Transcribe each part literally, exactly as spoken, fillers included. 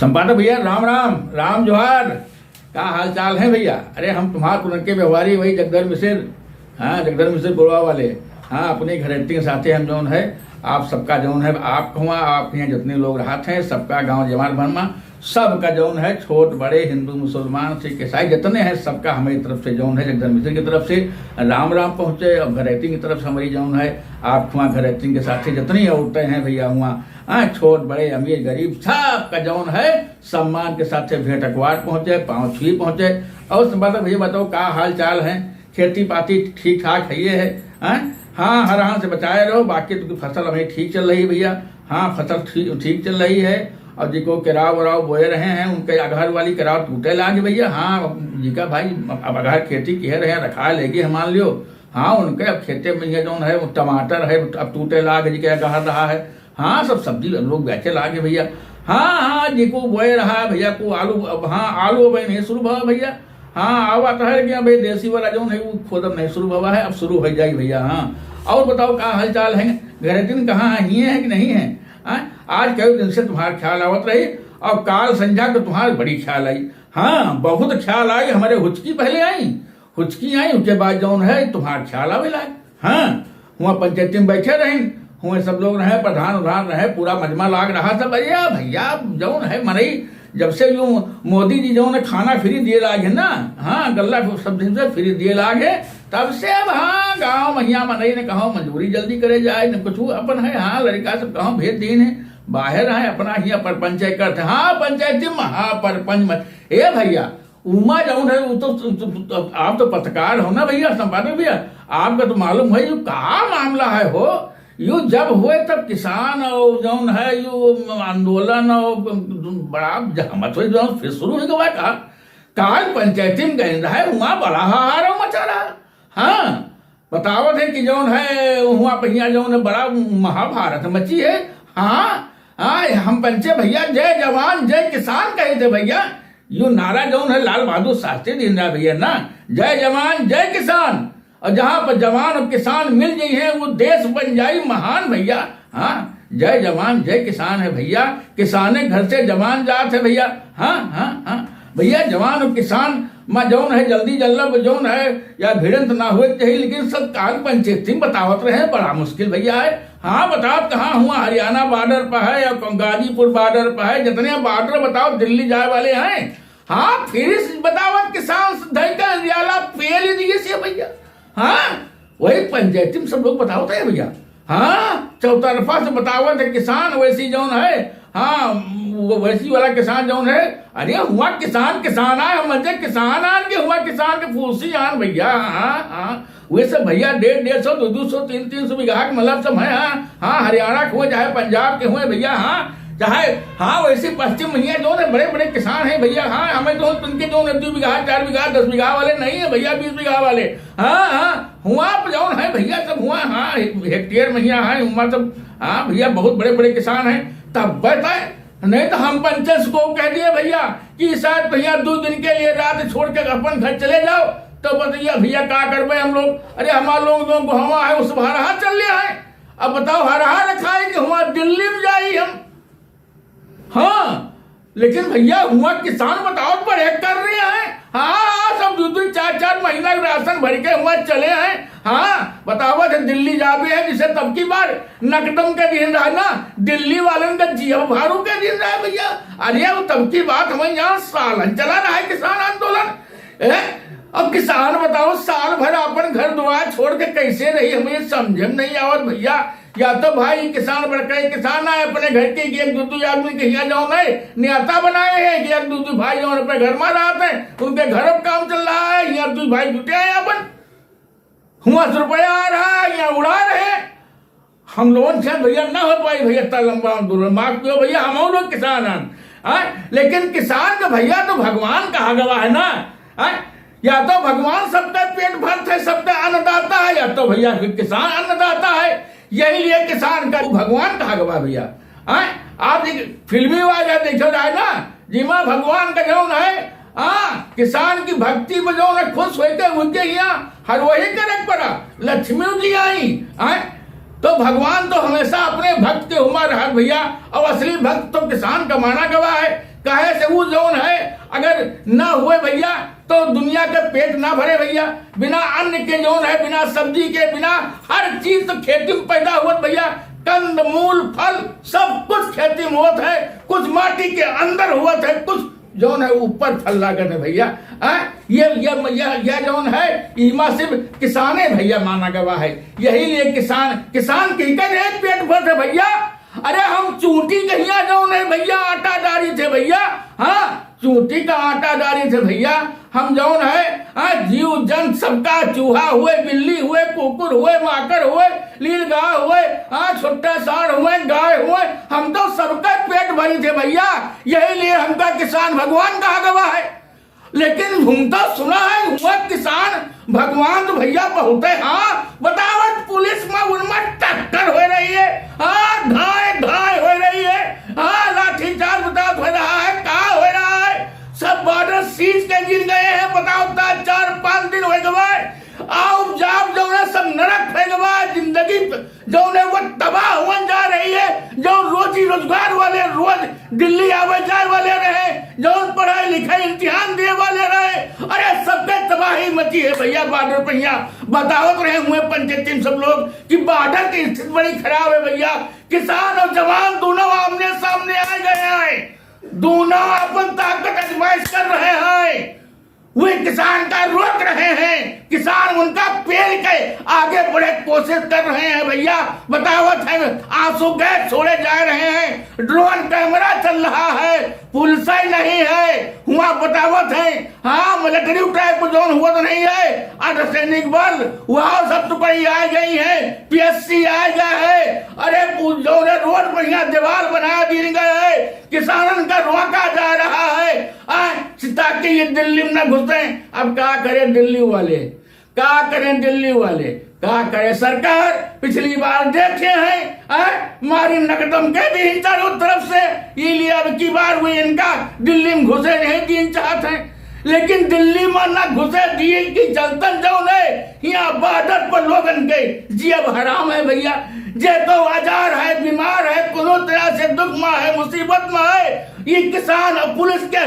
संपादक भैया, राम राम, राम जोहार। का हाल चाल है भैया? अरे, हम तुम्हार पुरनके व्यवहारी, वही जगधर मिसिर, हाँ, जगधर मिसिर गोरवा वाले। हाँ, अपने घरैतिन के साथे हम जौन है, आप सबका जौन है, आप हुआ, आप हियाँ जितने लोग रहत हैं, सबका गाँव जवार भरमा, सबका जौन है, छोट बड़े, हिंदू मुसलमान सिख ईसाई जितने हैं, सबका हमरी तरफ से जौन है, जगधर मिसिर की तरफ से राम राम पहुँचे, और घरैतिन की तरफ से हमरी जौन है, आप हुआ घरैतिन के साथे जितनी औरतें हैं भैया हुआ, हाँ, छोट बड़े, अमीर गरीब, सबका जौन है, सम्मान के साथे भेंट अकवार पहुँचे, पाँव छुई पहुँचे। और संपादक भैया बताओ, का हाल चाल है? खेती पाती ठीक ठाक है ये है? हाँ, हाँ, हर हाल से बचाए रहो, बाकी तो फसल हमें ठीक चल रही है भैया। हाँ, फसल ठीक, ठीक चल रही है। और जिको केराव वेराव बोए रहे हैं, उनके अगहर वाली केराव टूटे लागे भैया। हाँ, जिका भाई अब अगहर खेती किए रहे, रखा लेगी, हम मान लियो। हाँ, उनके अब खेते में ये जौन है, वो टमाटर है, अब टूटे लागे, जिके अगहर रहा है। हाँ, सब सब्जी लोग बेचे लागे भैया। हाँ, हाँ, जिको बोए रहा है भैया, को आलू, अब हाँ, आलू अब नहीं शुरू भवा भैया। हाँ, आवा तो है, लेकिन अब ये देसी वाला जौन है, वो खोदब नहीं शुरू भवा है, अब शुरू हो जाई भैया। हाँ, और बताओ, का हाल चाल है? घरैतिन कहाँ है, हिये है कि नहीं है? हाँ, आज कई दिन से तुम्हार ख्याल आवत रही, और काल संझा को तुम्हार बड़ी ख्याल आई। हाँ, बहुत ख्याल आई, हमरे हुचकी पहले आई, हुचकी आई, उसके बाद जौन है, तुम्हार ख्याल आवे लाग। हाँ, हुआ पंचायती में बैठे रहिन, हुआ सब लोग रहे, प्रधान उधान रहे, पूरा मजमा लाग रहा सब। अरे भैया, जौन है मनई, जब से यूं मोदी जी जौन है खाना फ्री दिए लाग है ना, हाँ, गल्ला सब दिन से फ्री दिए लाग है, तब से अब हाँ, गाँव महिया मनई ने कहो मजूरी जल्दी करे जाए, न कुछ अपन है, हाँ, लड़का सब कहो भेज दीन है, बाहर है, अपना ही अपन पंचायत करते, हाँ, पंचायती में, हाँ, पर पंच में। ए भैया, उमा जौन है, वो तो, तो, तो, तो, आप तो पत्रकार हो ना भैया, संपादक भैया, आपका तो मालूम है, यो का मामला है हो? यो जब हुए तब किसान और जौन है, यो आंदोलन और बड़ा जहमत हुई, जौन फिर शुरू हो गवा का? काल पंचायती में गए रहे, वहाँ बड़ा हाहाकार मचा रहा। हाँ, बतावत है कि जौन है, वहाँ पहिया जौन है, बड़ा महाभारत मची है। हाँ, हाँ, हम पंचे भैया, जय जवान, जय किसान कहे थे भैया। यो नारा जौन है, लाल बहादुर शास्त्री दिन रहा भैया ना, जय जवान, जय किसान। और जहाँ पर जवान और किसान मिल गई हैं, वो देश बन जाई महान भैया। हाँ, जय जवान, जय किसान है भैया, किसाने घर से जवान जात है भैया। हाँ, हाँ, हाँ, भैया, जवान और किसान मा जौन है, जल्दी जल्लब जौन है, या भिड़ंत ना हुए के चाहिए, लेकिन सब काल पंचायती में बतावत रहे, बड़ा मुश्किल भैया है। हाँ, बताओ कहाँ हुआ, हरियाणा बॉर्डर पर है या गाजीपुर बॉर्डर पर है, जितने बॉर्डर बताओ दिल्ली जाए वाले हैं। हाँ, फिर इस बतावत किसान धई का रियाला पेल दिए से भैया। हाँ, वही पंचायती में सब लोग बतावत है भैया। हाँ, चौतरफा से बतावत है किसान, वैसी जौन है, हाँ, वो वैसी वाला किसान जौन है, अरे हुआ किसान, किसान आए, हम मनते किसान आन के हुआ किसान के फूसी आन भैया। हाँ, हाँ, वे सब भैया डेढ़, डेढ़ सौ, दो, दो सौ, तीन, तीन सौ बीघा के मतलब सब है। हाँ, हाँ, हरियाणा के हुए चाहे पंजाब के हुए भैया, हाँ, चाहे, हाँ, वैसे पश्चिम भैया जौन है, बड़े बड़े किसान हैं भैया। हाँ, हमें तो उनके जौन है, दो बीघा, चार बीघा, दस बीघा वाले नहीं है भैया, बीस बीघा वाले। हाँ, हाँ, हुआ आप जौन है भैया, सब हुआ, हाँ, हेक्टेयर में हिया है, हुआ सब, हाँ भैया, बहुत बड़े बड़े किसान हैं। तब बताए, नहीं तो हम पंचायत को कह दिए भैया कि शायद भैया दो दिन के लिए रात छोड़ के अपन घर चले जाओ, तो बताइए भैया का करबे हम लोग? अरे हमारे लोग जो गोहवा है, उस बाहर हाथ चल लिया है। अब बताओ, हर हार खाए कि हुआ दिल्ली में जाई हम। हाँ, लेकिन भैया हुआ किसान बताओ बड़े कर रहे हैं। हाँ, हाँ, सब दो दो चार चार महीना के राशन भर के हुआ चले हैं। हाँ, बताओ, अच्छा दिल्ली जाबे है, जिसे तब की बार नकदम के दिन रहा ना, दिल्ली वालन का जिया भारू के दिन रहा भैया। अरे वो तब की बात, हमें यहाँ सालन चला रहा है किसान आंदोलन। ए, अब किसान बताओ, साल भर अपन घर दुआर छोड़ के कैसे रही, हमें समझे में नहीं आवत भैया। या तो भाई किसान बड़का किसान आए, अपने घर के एक दो दो आदमी के यहाँ जौन है, न्याता बनाए हैं कि एक दो दो भाई जौन अपने घर में रहते हैं, उनके घर अब काम चल रहा है, यहाँ दो भाई जुटे हैं अपन, हुआ से रुपया आ रहा है, यहाँ उड़ा रहे हैं। हम लोगन से भैया ना हो पाई भैया, इतना लंबा आंदोलन। माफ कियो भैया, हम लोग किसान हैं, हाँ? लेकिन किसान का भैया तो भगवान कहा गवा है ना, हाँ? या तो भगवान सबका पेट भरत है, सबका अन्नदाता है, या तो भैया फिर किसान अन्नदाता है। यही लिए किसान का भगवान कहा गवा भैया, हाँ? आप एक फिल्मी वाला देखो जाए ना, जिमा भगवान का जौन है, हाँ, किसान की भक्ति में जौन है खुश होके उनके यहाँ हर वही करक पड़ा, लक्ष्मी जी आई, हाँ? तो भगवान तो हमेशा अपने भक्त के हुआ रहत भैया। और असली भक्त तो किसान का माना गवा है। काहे वो जौन है, अगर ना हुए भैया, तो दुनिया के पेट ना भरे भैया। बिना अन्न के जौन है, बिना सब्जी के, बिना हर चीज तो खेती में पैदा हुआ भैया। कंद मूल फल सब कुछ खेती में होत है, कुछ माटी के अंदर होत है, कुछ जौन है ऊपर फल लागत है भैया। हाँ, ये, ये, ये, ये जौन है, इमा सिर्फ किसाने भैया माना गवा है। यही लिए किसान, किसान के ही करे पेट भरत है भैया। अरे हम चूंटी कहिया जौन है भैया, आटा डारी थे भैया। हाँ, चूंटी का आटा डारी थे भैया। हम जौन है, हाँ, जीव जंत सबका, चूहा हुए, बिल्ली हुए, कुकुर हुए, माकर हुए, लीलगाय हुए, हाँ, छोटा साँड़ हुए, गाय हुए, हम तो सबका पेट भरी थे भैया। यही लिए हमका किसान भगवान कहा गवा है। लेकिन हम तो सुना है हुआ किसान भगवान तो भैया बहुत है। हाँ, बतावत पुलिस में उनमें टक्कर हो रही है। हाँ, धाय धाय हो रही है। हाँ, लाठीचार्ज बतावत हो रहा है, का हो रहा है? सब बॉर्डर सीज के गिर गए हैं। बताओ, ता चार पाँच दिन हो गए, आओ जाओ, जौन है सब नरक हो गवा, जिंदगी जौन है वो तबाह हुअन जा रही है। जौन रोजी रोजगार वाले रोज दिल्ली आवे जाए वाले रहे, जौन पढ़ाई लिखाई इम्तिहान दिए वाले रहे, अरे सबके तबाही मची है भैया। बॉर्डर पर यहाँ बतावत रहे हुए पंचायती में सब लोग कि बॉर्डर की स्थिति बड़ी खराब है भैया। किसान और जवान दोनों आमने सामने आ गए हैं, दोनों अपन ताकत आजमाइश कर रहे हैं। वे किसान का रोक रहे हैं, किसान उनका पेल के आगे बढ़े कोशिश कर रहे हैं भैया। बतावत है, आंसू गैस छोड़े जा रहे हैं, ड्रोन कैमरा चल रहा है, पुलिस ही नहीं है, हुआ बतावत है। हाँ, मिलिट्री टाइप को जौन हुआ तो नहीं है, अर्धसैनिक बल, वहाँ सब टुकड़ी आ गई है, पीएससी आ गया है। अरे पु-, जौन है रोड बढ़िया दीवार बना दी गए है, किसानन का रोका जा रहा है। आ, ताकि ये दिल्ली में ना घुसे। अब का करे दिल्ली वाले, का करे दिल्ली वाले, का करे सरकार? पिछली बार देखे हैं, आ, मारी नकदम के दी चारों तरफ से, ये लिए अब की बार वो इनका दिल्ली में घुसे नहीं दीन चाहत हैं। लेकिन दिल्ली में ना घुसे दिए की चलतन जौन है, यहाँ बॉर्डर पर लोगन के जियब हराम है भैया। जे तो आजार है, बीमार है, कोनो तरह से दुख में है, मुसीबत में है, ये किसान और पुलिस के,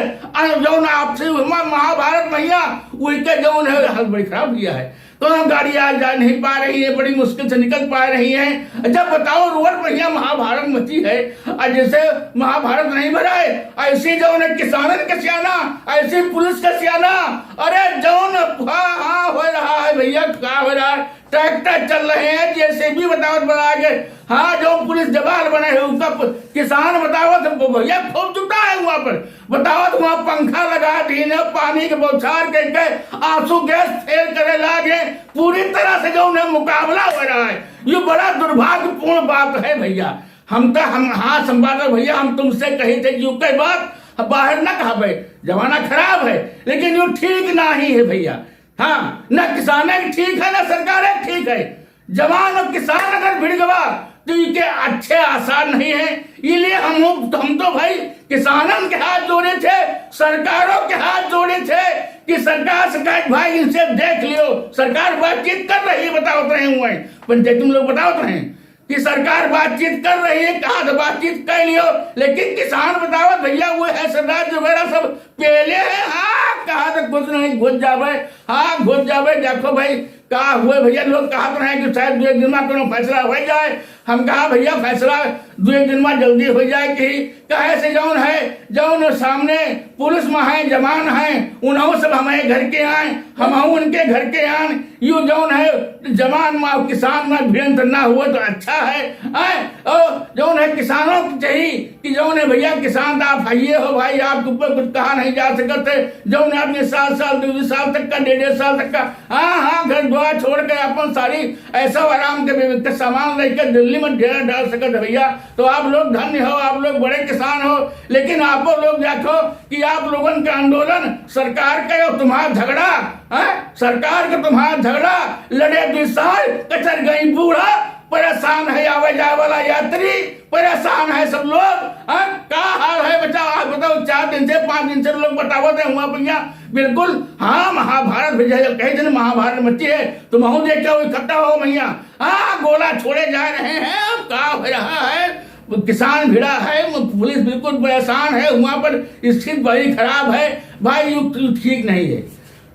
आ, जौन आपसी हुआ महाभारत भैया, उनके जौन है हाल बड़ी खराब किया है। तो हम गाड़ी आ जा नहीं पा रही है, बड़ी मुश्किल से निकल पा रही है। जब बताओ रोड पर यहाँ महाभारत मची है, और जैसे महाभारत नहीं भरा है, ऐसे जौन है किसानन के सियाना, ऐसे पुलिस के सियाना। अरे जौन हाँ हाँ हो रहा है भैया, का हो रहा है? ट्रैक्टर चल रहे हैं, जेसीबी बतावत बना के, हाँ, जो पुलिस जवान बने हैं, उनका पु-, किसान बतावत है, वो भैया खूब जुटा है वहाँ पर। बतावत वहाँ पंखा लगा दीन है, पानी के बौछार के, के आंसू गैस फेल करे लागे, पूरी तरह से जौन है मुकाबला हो रहा है। ये बड़ा दुर्भाग्यपूर्ण बात है भैया। हम तो, हम, हाँ, संवाददाता भैया, हम तुमसे कही थे कि यू कई बात बाहर न कहबे, जमाना खराब है, लेकिन यू ठीक नहीं है भैया। हाँ, न किसान के ठीक है, न सरकार के ठीक है। जवान और किसान अगर भिड़ गवा, तो इनके अच्छे आसार नहीं है। इलिए हम, हम तो भाई किसानन के हाथ जोड़े थे, सरकारों के हाथ जोड़े थे कि सरकार से कहे, "भाई, इनसे देख लियो।" सरकार बातचीत कर रही है, बतावत रहे हुए हैं, पंचायती में लोग बतावत रहे हैं कि सरकार बातचीत कर रही है, कहा तो बातचीत कर लियो, लेकिन किसान बतावत, "भैया, वो है सरदार जी वगैरह सब पेले है, हाँ, कहा तो कुछ नहीं, घुस जावे, हाँ, घुस जावे।" देखो भाई, का हुए भैया, लोग कहत रहे कि शायद दो एक दिन में कोनो फैसला हो जाए। हम कहा, "भैया, फैसला दो एक दिन में जल्दी हो जाए कि काहे से जौन है, जौन सामने पुलिस में हैं, जवान हैं, उन्हों सब हमारे घर के आए, हम उनके घर के आए, यू जौन है जवान में किसान में भिड़ंत ना हुए तो अच्छा है।" आए, और जौन है किसानों की चाहिए कि जौन है भैया, किसान तो आप हइये हो भाई, आपके ऊपर कुछ कहा नहीं जा सकत है। जौन है अपने सात साल, दो, दो साल तक का, डेढ़, डेढ़ साल तक का, हाँ, हाँ, घर द्वार छोड़ के अपन सारी ऐसा आराम के भी-, के सामान लेके दिल्ली में डेरा डाल सकत है भैया। तो आप लोग धन्य हो, आप लोग बड़े किसान हो, लेकिन आपो लोग देखो कि आप लोगन का आंदोलन, सरकार का और तुम्हारा झगड़ा, हैं? सरकार का तुम्हारा झगड़ा, लड़े दो साल, कचर गई बूढ़ा, परेशान है आवे जाए वाला यात्री, परेशान है सब लोग। हाँ, का हाल है बच्चा? आज बताओ, चार दिन से, पाँच दिन से लोग बतावत है हुआ भैया। बिल्कुल, हाँ, महाभारत भैया, जब कहे थे ना महाभारत मची है, तुम हूँ देखे हो, इकट्ठा हो भैया। हाँ, गोला छोड़े जा रहे हैं, अब का हो रहा है? किसान भिड़ा है, पुलिस बिल्कुल परेशान है, वहाँ पर स्थिति बड़ी खराब है भाई, यू, यू ठीक नहीं है।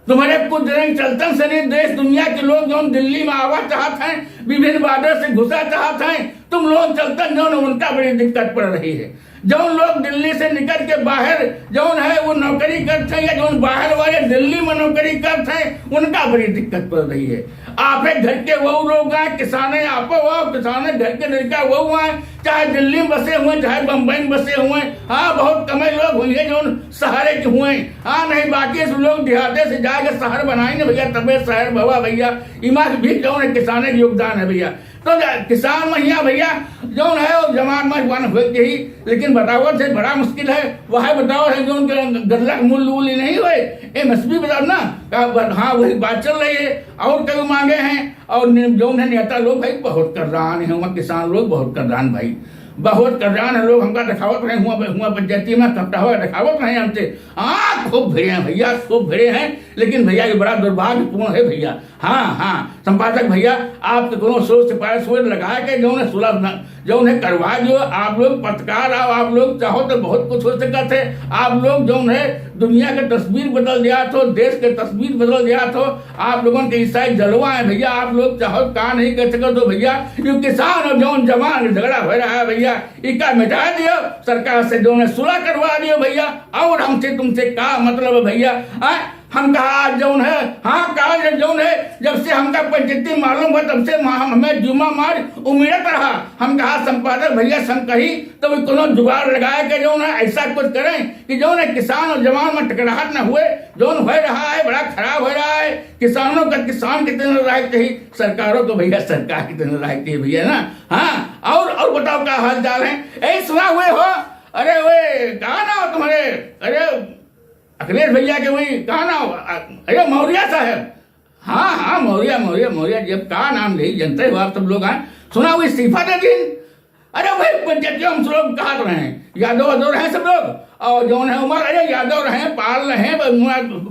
तुम्हरे कुछ दिन चलतन से नहीं, देश दुनिया के लोग जौन दिल्ली में आवा चाहत हैं, विभिन्न बॉर्डर से घुसा चाहत हैं, तुम लोग चलतन जौन उनका बड़ी दिक्कत पड़ रही है। जौन लोग दिल्ली से निकल के बाहर जौन है वो नौकरी करत हैं या जौन बाहर वाले दिल्ली में नौकरी करत हैं, उनका बड़ी दिक्कत पड़ रही है। आपे घर के वो लोग आए, किसाने आपो हो, किसाने घर के लड़का वो आए, चाहे दिल्ली में बसे हुए, चाहे बम्बई में बसे हुए, हाँ, बहुत कमे लोग हुए हैं जौन शहरे के हुए, हाँ, नहीं, बाकी सब लोग देहाते से जाके शहर बनाए ना भैया, तबे शहर भवा भैया, इमा भी जौन है किसाने के योगदान है भैया। तो जा-, किसान महिया भैया जौन है वो जवान में वन हुए के ही, लेकिन बतावत है बड़ा मुश्किल है, वह बतावत है जौन के गल्ला के मूल्य उल्य नहीं हुए, एमएसपी बताओ ना, का ब-, हाँ, वही बात चल रही है। और कई मांगे हैं, और ने-, जौन है नेता लोग भाई बहुत कर रहा है, वहाँ किसान लोग बहुत कर रहा है भाई, बहुत कर रहा है लोग। हमका दिखावत रहे हुआ, हुआ पंचायती में कपटा हुआ दिखावत रहे हमसे, हाँ, खूब भिड़े हैं भैया, खूब भिड़े हैं, लेकिन भैया ये बड़ा दुर्भाग्यपूर्ण है भैया। हाँ, हाँ, संपादक भैया, आपके कोनो सोच से पास सोच लगा के जौन है सुलभ न, जौन है करवा दियो। आप लोग पत्रकार आओ, आप लोग चाहो तो बहुत कुछ हो सकत है। आप लोग जौन है दुनिया के तस्वीर बदल दिया तो, देश के तस्वीर बदल दिया तो, आप लोगन के ईसाई जलवा है भैया। आप लोग चाहो तो का नहीं कर सकत हो भैया। ये किसान और जौन जवान झगड़ा हो रहा है भैया, इका मिटा दियो, सरकार से जौन है सुलह करवा दियो भैया। और हमसे तुमसे का मतलब है भैया? आय? हम कहा आज जौन है, हाँ, कहा जब जौन है, जब से हमका पंचायती मालूम हुआ, तब से हम, हमें जुम्मा मार उमिड़त रहा। हम कहा संपादक भैया से हम कही, तो वो कोनो जुगाड़ लगाए के जौन है, ऐसा कुछ करें कि जौन है किसान और जवान में टकराहट न हुए। जौन हो रहा है, बड़ा खराब हो रहा है। किसानों का किसान के तरह राय चाहिए, सरकारों को भैया सरकार की तरह राय चाहिए भैया ना। हाँ, और, और बताओ का हाल चाल है? ए, सुना हुए हो? अरे वे, कहाँ ना हो तुम्हारे? अरे अखिलेश भैया के वही, कहाँ ना हो? अ-, अरे मौर्या साहब। हाँ, हाँ, मौर्या, मौर्या, मौर्या जी, अब का नाम ले, जनते हो आप सब लोग, हाँ? सुना हुआ इस्तीफा दे दिन। अरे भाई, पंचायतियों हम सब लोग कहा तो रहे हैं, यादव वादव रहे सब लोग, और जौन है उमर, अरे यादव रहे, पाल रहे, ब-,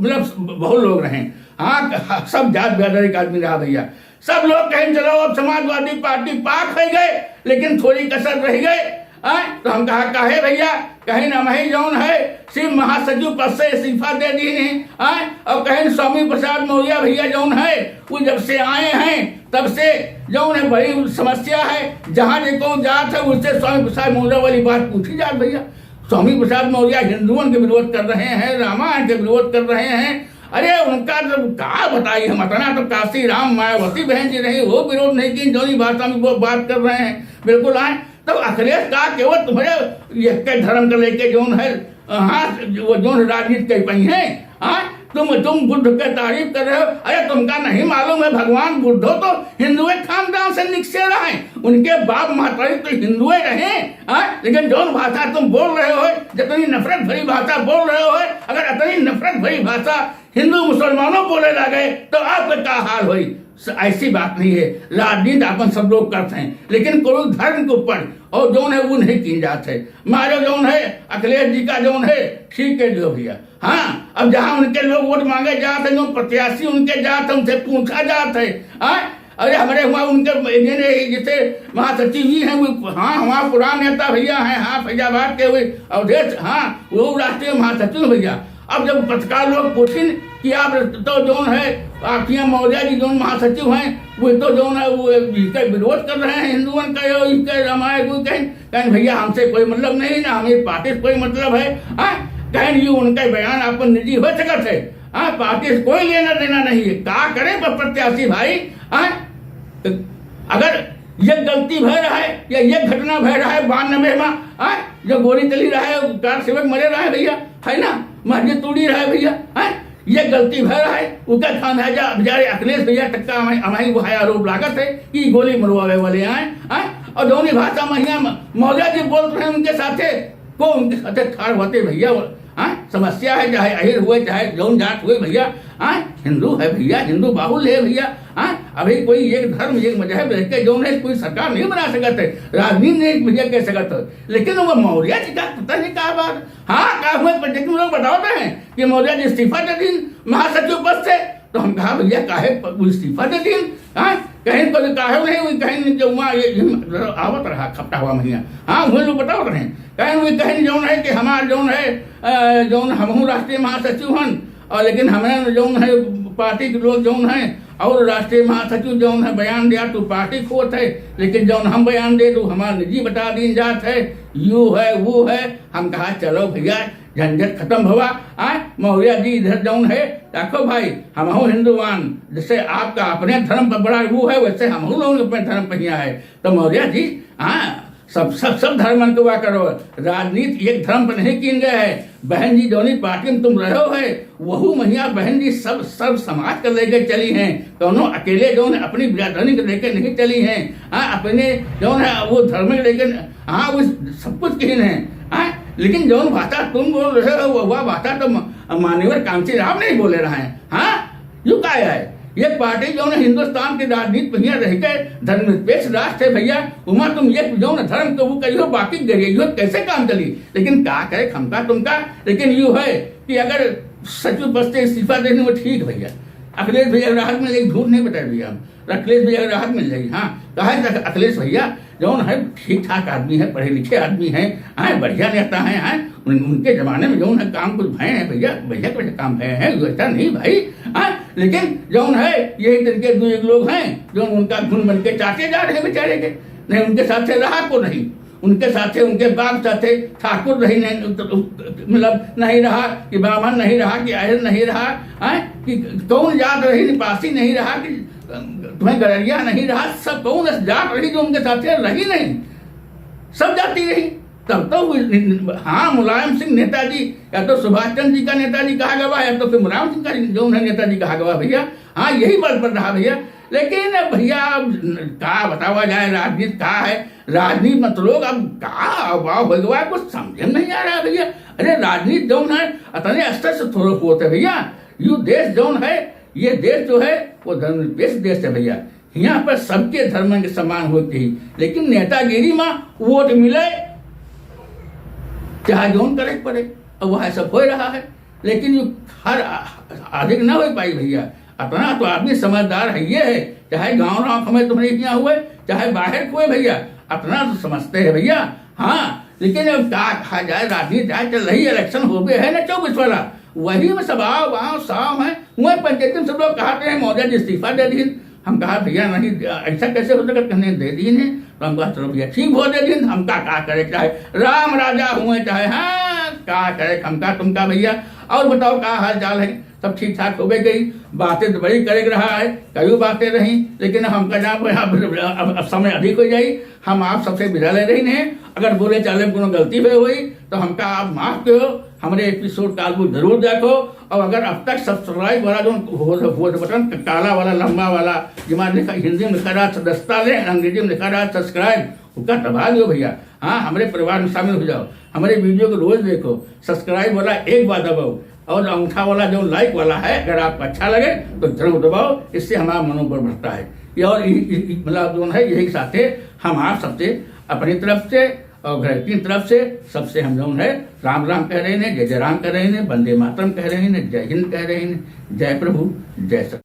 मतलब बहुत लोग रहे। हाँ, सब जात बिरादरी का आदमी रहा भैया। सब लोग कहें चलो अब समाजवादी पार्टी पाक हो गए, लेकिन थोड़ी कसर रह गए। आय? तो हम कहा काहे भैया? कहीं ना वही जौन है शिव महासचिव पद से इस्तीफा दे दी नहीं। आय? और कहीं स्वामी प्रसाद मौर्य भैया जौन है वो जब से आए हैं तब से जौन है बड़ी समस्या है। जहाँ जे कौन जात है उससे स्वामी प्रसाद मौर्य वाली बात पूछी जात भैया। स्वामी प्रसाद मौर्य हिंदुओं के विरोध कर रहे हैं, रामायण के विरोध कर रहे हैं। अरे उनका तो का बताई हम, इतना तो काशी राम मायावती बहन जी रही, वो विरोध नहीं की, जौनी भाषा में वो बात कर रहे हैं। बिल्कुल आए, तब अखिलेश का केवल तुम्हारे एक के धर्म के लेके जौन है, हाँ, वो जौन राजनीति कर पाई है, हाँ, तुम, तुम बुद्ध के तारीफ कर रहे हो। अरे तुमका नहीं मालूम है भगवान बुद्धो तो हिंदुए खानदान से निकसे रहे, उनके बाप महतारी तो हिंदुए रहे, हाँ, लेकिन जौन भाषा तुम बोल रहे हो, जितनी नफरत भरी भाषा बोल रहे हो, अगर इतनी नफरत भरी भाषा हिंदू मुसलमानों बोले लागे तो आपका का हाल होई? स-, ऐसी बात नहीं है। राजनीति अपन सब लोग करते हैं, लेकिन कोनो धर्म के ऊपर और जौन है वो नहीं की जात है। मारो जौन है अखिलेश जी का जौन है ठीक कर दियो भैया। हाँ, अब जहाँ उनके लोग वोट मांगे जात है, जो प्रत्याशी उनके जात है, उनसे पूछा जात है। हाँ, अरे हमरे हुआ उनके ये नहीं, जैसे महासचिव जी हैं वो, हाँ, हमारा पुरान नेता भैया हैं, हाँ, फैजाबाद के हुए अवधेश, हाँ, वो राष्ट्रीय महासचिव भैया। अब जब पत्रकार लोग पूछिन कि आप तो जौन है, आखिया मौर्य जी जौन महासचिव हैं, वो तो जौन है, वो इसका विरोध कर रहे हैं हिंदुओं का, यो इसके रामायण को कहें, कहें भैया हमसे कोई मतलब नहीं ना, हमें पार्टी से कोई मतलब है, हाँ? कहें ये उनका बयान आपन निजी हो सकत है, हाँ? पार्टी से कोई लेना देना नहीं है, का करे पर प्रत्याशी भाई, हाँ? तो अगर ये गलती भय रहा है या ये घटना भय रहा है बानबे में, हाँ? जो गोली चली रहा है, कार सेवक मरे रहा है भैया, है ना, मस्जिद टूटी रहा है भैया, हैं? ये गलती भय रहा है, उनका खामियाजा बेचारे अखिलेश भैया तक का हमें, हमें वो है आरोप लागत है कि गोली मरवावे वाले आए, हैं? और जौनी भाषा में यहाँ मौर्य जी बोल रहे हैं उनके साथे, को उनके साथे ठाड़ होते भैया, हैं? समस्या है, चाहे अहिर हुए, चाहे जौन जात हुए भैया, हैं? हिंदू है भैया, हिंदू बाहुल्य है भैया, हैं? अभी कोई एक धर्म, एक मजहब रह के जौन है, कोई सरकार नहीं बना सकत है, राजनीति नहीं भैया कह सकत है, लेकिन वो मौर्य जी का पता नहीं का बात। हाँ, का हुए पंचायती में लोग बतावत हैं कि मौर्य जी इस्तीफा दे दिन महासचिव पद से, तो हम कहा भैया काहे प-, वो इस्तीफा दे दिन, हाँ? कहीं तो काहे नहीं हुई, कहीं जो वहाँ ये, ये आवत रहा खपटा हुआ महिया। हाँ, वही लोग बतावत रहे। कहीं हुई, कहीं जौन है कि हमार जौन है, अ, जौन हमहू राष्ट्रीय महासचिव हन, और लेकिन हमें जौन है पार्टी के लोग जौन है और राष्ट्रीय महासचिव जौन है बयान दिया तो पार्टी खोत है, लेकिन जौन हम बयान दे तो हमार निजी बता दीन जात है, यू है, वो है। हम कहा, चलो भैया, झंझट खत्म भवा। आ, मौर्या जी इधर जौन है, देखो भाई, हमहू हिंदुवान, जैसे आपका अपने धर्म पर बड़ा वो है, वैसे हमहू लोग अपने धर्म पर हिया है। तो मौर्या जी, हाँ, सब, सब, सब धर्मन को वा करो। राजनीति एक धर्म पर नहीं कीन गए है। बहन जी, जौनी पार्टी में तुम रहो है, वहू महिया बहन जी सब, सब समाज के लेके चली हैं। कौनो अकेले जौन है अपनी बिरादरी के लेके नहीं चली हैं। हाँ, अपने जौन है वो धर्म के लेके, हाँ, वो सब कुछ कीन है। हाँ, लेकिन जौन भाषा तुम बोल रहे हो, वह, वह भाषा तो म-, माननीय कांशीराम नहीं बोले रहे हैं। हाँ, यू का है? ये पार्टी जौन है हिंदुस्तान के राजनीति पहिया रह के धर्मनिरपेक्ष राष्ट्र है भैया, उमा तुम ये जौन धर्म को वो करियो, बाकी गरियो कैसे काम चली? लेकिन का करे, खमका तुमका। लेकिन यू है कि अगर सचिव पद से इस्तीफा देने में ठीक भैया, अखिलेश भैया राहत में एक झूठ नहीं बताए भैया हम, अखिलेश भैया राहत मिल जाई। हाँ, कहा है अखिलेश भैया जौन है ठीक ठाक आदमी है, पढ़े लिखे आदमी है, हाँ, बढ़िया नेता है, हाँ, उन-, उनके जमाने में जौन है काम कुछ भए हैं भैया, बढ़िया बढ़िया काम भए हैं, ऐसा नहीं भाई, हाँ, लेकिन जौन है यही तरीके दो एक लोग हैं जो उनका घुन बन के चाटे जा रहे हैं बेचारे के, नहीं उनके साथ से रहा को नहीं, उनके साथे, उनके बाप साथे ठाकुर रही नहीं, मतलब नहीं रहा कि ब्राह्मण नहीं रहा कि आर्य नहीं रहा, हैं? कि कौन जात रही, निवासी नहीं रहा कि तुम्हें गड़रिया नहीं रहा, सब कौन जात रही जो उनके साथे रही नहीं, सब जाति रही। तब तो वो, हाँ, मुलायम सिंह नेताजी, या तो सुभाष चंद्र जी का नेताजी कहा गवा, या तो फिर मुलायम सिंह का जो उन्हें नेताजी कहा गवा भैया। हाँ, यही बल पर रहा भैया। लेकिन अब भैया, अब का बतावा जाए, राजनीति का है, राजनीति मत लोग, अब का अभाव हो गवा, कुछ समझे में नहीं आ रहा है भैया। अरे, राजनीति जौन है, इतने स्तर से थोड़ा होत है भैया। यू देश जौन है, ये देश जो है, वो धर्मनिरपेक्ष देश है भैया। यहाँ पर सबके धर्म के सम्मान होते ही, लेकिन नेतागिरी में वोट मिले, चाहे जौन करे के पड़े, अब वह सब हो रहा है। लेकिन यू हर आ-, अधिक ना हो पाई भैया। इतना तो आदमी समझदार है, ये है, चाहे गाँव गाँव में तुम्हारे यहाँ हुए, चाहे बाहर हुए भैया, इतना तो समझते हैं भैया। हाँ, लेकिन अब का कहा जाए, राजनीति आज चल रही, इलेक्शन हो गए है ना चौबीस वाला, वही में सब आओ, आओ, साव है। वही पंचायती में सब लोग कहते हैं, मौर्या जी इस्तीफा दे दीन। हम कहा, "भैया नहीं, ऐसा कैसे हो सकता?" कहने, "दे दीन है।" तो हम कहा, "चलो भैया, ठीक हो, दे दीन।" हम का, का करे, चाहे राम राजा हुए, चाहे, हाँ, का करे, हम का, तुम का भैया। और बताओ, का हाल चाल है? सब ठीक ठाक हो गई? बातें तो बड़ी करे के रहा है, कई बातें रही, लेकिन हमका जहाँ पे अब, अब, अब समय अधिक हो जाई, हम आप सबसे विदा ले रही हैं। अगर बोले चाले में कोनो गलती हुई हुई, तो हमका आप माफ करो। हमारे एपिसोड का आप जरूर देखो, और अगर अब तक सब्सक्राइब वाला जो हो, हो बटन काला वाला, लंबा वाला, जिमा लिखा, हिंदी में लिखा रहा सदस्यता ले, अंग्रेजी में लिखा रहा सब्सक्राइब, उसका दबा दियो भैया। हाँ, हमारे परिवार में शामिल हो जाओ, हमारे वीडियो को रोज देखो, सब्सक्राइब वाला एक बार दबाओ, और अंगूठा वाला जो लाइक वाला है, अगर आपको अच्छा लगे तो जरूर दबाओ, इससे हमारा मनोबल बढ़ता है। ये और इ-, इ-, इ-, मतलब जो है, यही साथे हम आप सबसे अपनी तरफ से और घर की तरफ से सबसे हम जो है राम राम कह रहे हैं, जय जय राम कह रहे हैं, वंदे मातरम कह रहे हैं, जय हिंद कह रहे हैं, जय प्रभु, जय सत।